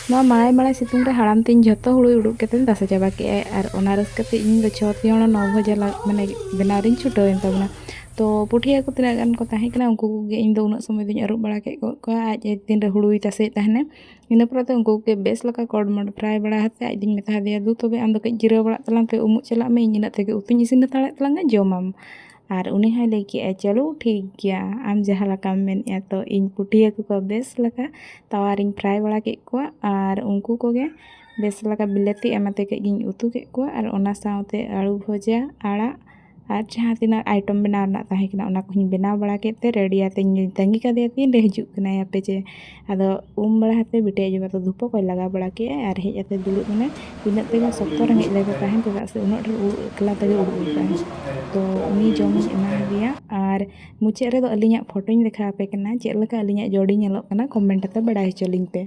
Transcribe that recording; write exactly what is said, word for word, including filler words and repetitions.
ᱱᱚᱣᱟ ᱢᱟᱲᱟᱭ ᱢᱟᱲᱟᱭ ᱥᱤᱛᱩᱝ ᱨᱮ ᱦᱟᱲᱟᱢ ᱛᱤᱧ ᱡᱷᱚᱛᱚ ᱦᱩᱲᱩᱭ ᱩᱰᱩᱠ ᱠᱟᱛᱮᱧ ᱛᱟᱥᱮ ᱪᱟᱵᱟ ᱠᱮᱜᱼᱟᱭ᱾ ᱟᱨ ᱚᱱᱟ ᱨᱟᱹᱥᱠᱟᱹ ᱛᱮ ᱤᱧ ᱫᱚ ᱪᱷᱚ ᱛᱤᱭᱚᱬ ᱱᱚ ᱵᱷᱚᱡᱟ ᱞᱟ-, ᱢᱟᱱᱮ ᱵᱮᱱᱟᱣ ᱨᱤᱧ ᱪᱷᱩᱴᱟᱹᱣ ᱮᱱ ᱛᱟᱵᱚᱱᱟ᱾ ᱛᱚ ᱯᱩᱴᱷᱤ ᱦᱟᱹᱠᱩ ᱛᱤᱱᱟᱹᱜ ᱜᱟᱱ ᱠᱚ ᱛᱟᱦᱮᱸ ᱠᱟᱱᱟ, ᱩᱱᱠᱩ ᱠᱚᱜᱮ ᱤᱧ ᱫᱚ ᱩᱱᱟᱹᱜ ᱥᱚᱢᱚᱭ ᱫᱚᱧ ᱟᱹᱨᱩᱵ ᱵᱟᱲᱟ ᱠᱮᱫ ᱠᱚ-, ᱠᱚᱣᱟ᱾ ᱟᱡ ᱟᱡ ᱛᱤᱱ ᱨᱮ ᱦᱩᱲᱩᱭ ᱛᱟᱥᱮᱭᱮᱫ ᱛᱟᱦᱮᱱᱟ, ᱤᱱᱟᱹ ᱯᱚᱨᱮ ᱫᱚ ᱩᱱᱠᱩ ᱠᱚᱜᱮ ᱵᱮᱥ ᱞᱮᱠᱟ ᱠᱚᱲᱢᱚᱲ ᱯᱷᱨᱟᱭ ᱵᱟᱲᱟ ᱠᱟᱛᱮ ᱟᱡ ᱫᱚᱧ ᱢᱮᱛᱟ ᱫᱮᱭᱟ, "ᱫᱩ ᱛᱚᱵᱮ ᱟᱢ ᱫᱚ ᱠᱟᱹᱡ ᱡᱤᱨᱟᱹᱣ ᱵᱟᱲᱟᱜ ᱛᱟᱞᱟᱝ ᱯᱮ, ᱩᱢᱩᱜ ᱪᱟᱞᱟᱜ ᱢᱮ, ᱤᱧ ᱤᱱᱟᱹᱜ ᱛᱮᱜᱮ ᱩᱛᱩᱧ ᱤᱥᱤᱱ ᱦᱟᱛᱟᱲᱮᱫ ᱛᱟᱞᱟᱝᱟ, ᱡᱚᱢᱟᱢ᱾" ᱟᱨ ᱩᱱᱤ ᱦᱚᱸᱭ ᱞᱟᱹᱭ ᱠᱮᱜᱼᱟ, "ᱪᱚᱞᱚ ᱴᱷᱤᱠ ᱜᱮᱭᱟ, ᱟᱢ ᱡᱟᱦᱟᱸ ᱞᱮᱠᱟᱢ ᱢᱮᱱᱮᱫᱼᱟ᱾" ᱛᱚ ᱤᱧ ᱯᱩᱴᱷᱤ ᱦᱟᱹᱠᱩ ᱠᱚ ᱵᱮᱥ ᱞᱮᱠᱟ ᱛᱟᱣᱟ ᱨᱤᱧ ᱯᱷᱨᱟᱭ ᱵᱟᱲᱟ ᱠᱮᱫ ᱠᱚᱣᱟ ᱟᱨ ᱩᱱᱠᱩ ᱠᱚᱜᱮ ᱵᱮᱥ ᱞᱮᱠᱟ ᱵᱤᱞᱟᱹᱛᱤ ᱮᱢ ᱟᱛᱮ ᱠᱟᱹᱡ ᱜᱤᱧ ᱩᱛᱩ ᱠᱮᱫ ᱠᱚᱣᱟ᱾ ᱟᱨ ᱚᱱᱟ ᱥᱟᱶᱛᱮ ᱟᱹᱲᱩ ᱵᱷᱚᱡᱟ, ᱟᱲᱟᱜ ᱟᱨ ᱡᱟᱦᱟᱸ ᱛᱤᱱᱟᱹᱜ ᱟᱭᱴᱮᱢ ᱵᱮᱱᱟᱣ ᱨᱮᱱᱟᱜ ᱛᱟᱦᱮᱸ ᱠᱟᱱᱟ, ᱚᱱᱟ ᱠᱚᱦᱚᱸᱧ ᱵᱮᱱᱟᱣ ᱵᱟᱲᱟ ᱠᱮᱫ ᱛᱮ ᱨᱮᱰᱤ ᱟᱛᱮᱧ ᱛᱟᱺᱜᱤ ᱠᱟᱫᱮᱭᱟ, ᱛᱤᱱ ᱨᱮ ᱦᱤᱡᱩᱜ ᱠᱟᱱᱟᱭ ᱟᱯᱮ ᱪᱮ᱾ ᱟᱫᱚ ᱩᱢ ᱵᱟᱲᱟ ᱠᱟᱛᱮ ᱵᱤᱴᱤ ᱟᱡ ᱵᱟᱵᱟ ᱫᱚ ᱫᱷᱩᱯᱟᱹ ᱠᱚᱭ ᱞᱟᱜᱟᱣ ᱵᱟᱲᱟ ᱠᱮᱫᱼᱟ ᱟᱨ ᱦᱮᱡ ᱠᱟᱛᱮ ᱫᱩᱲᱩᱵ ᱮᱱᱟᱭ᱾ ᱤᱱᱟᱹᱜ ᱛᱮᱜᱮ ᱥᱚᱠᱛᱚ ᱨᱮᱸᱜᱮᱡ ᱞᱮᱫᱮ ᱛᱟᱦᱮᱸᱫ, ᱪᱮᱫᱟᱜ ᱥᱮ ᱩᱱᱟᱹᱜ ᱰᱷᱮᱨ ᱩᱲᱩᱜ ᱮᱠᱞᱟ ᱛᱮᱜᱮ ᱩᱲᱩᱜ ᱦᱩᱭᱩᱜ ᱛᱟᱦᱮᱸᱫ᱾ ᱛᱚ ᱩᱱᱤ ᱡᱚᱢᱤᱧ ᱮᱢᱟ ᱫᱮᱭᱟ ᱟᱨ ᱢᱩᱪᱟᱹᱫ ᱨᱮᱫᱚ ᱟᱹᱞᱤᱧᱟᱜ ᱯᱷᱳᱴᱳᱧ ᱫᱮᱠᱷᱟᱣ ᱟᱯᱮ ᱠᱟᱱᱟ, ᱪᱮᱫ ᱞᱮᱠᱟ ᱟᱹᱞᱤᱧᱟᱜ ᱡᱚᱰᱤ ᱧᱮᱞᱚᱜ ᱠᱟᱱᱟ, ᱠᱚᱢᱮᱱᱴ ᱠᱟᱛᱮ ᱵᱟᱲᱟᱭ ᱦᱚᱪᱚ ᱞᱤᱧ ᱯᱮ᱾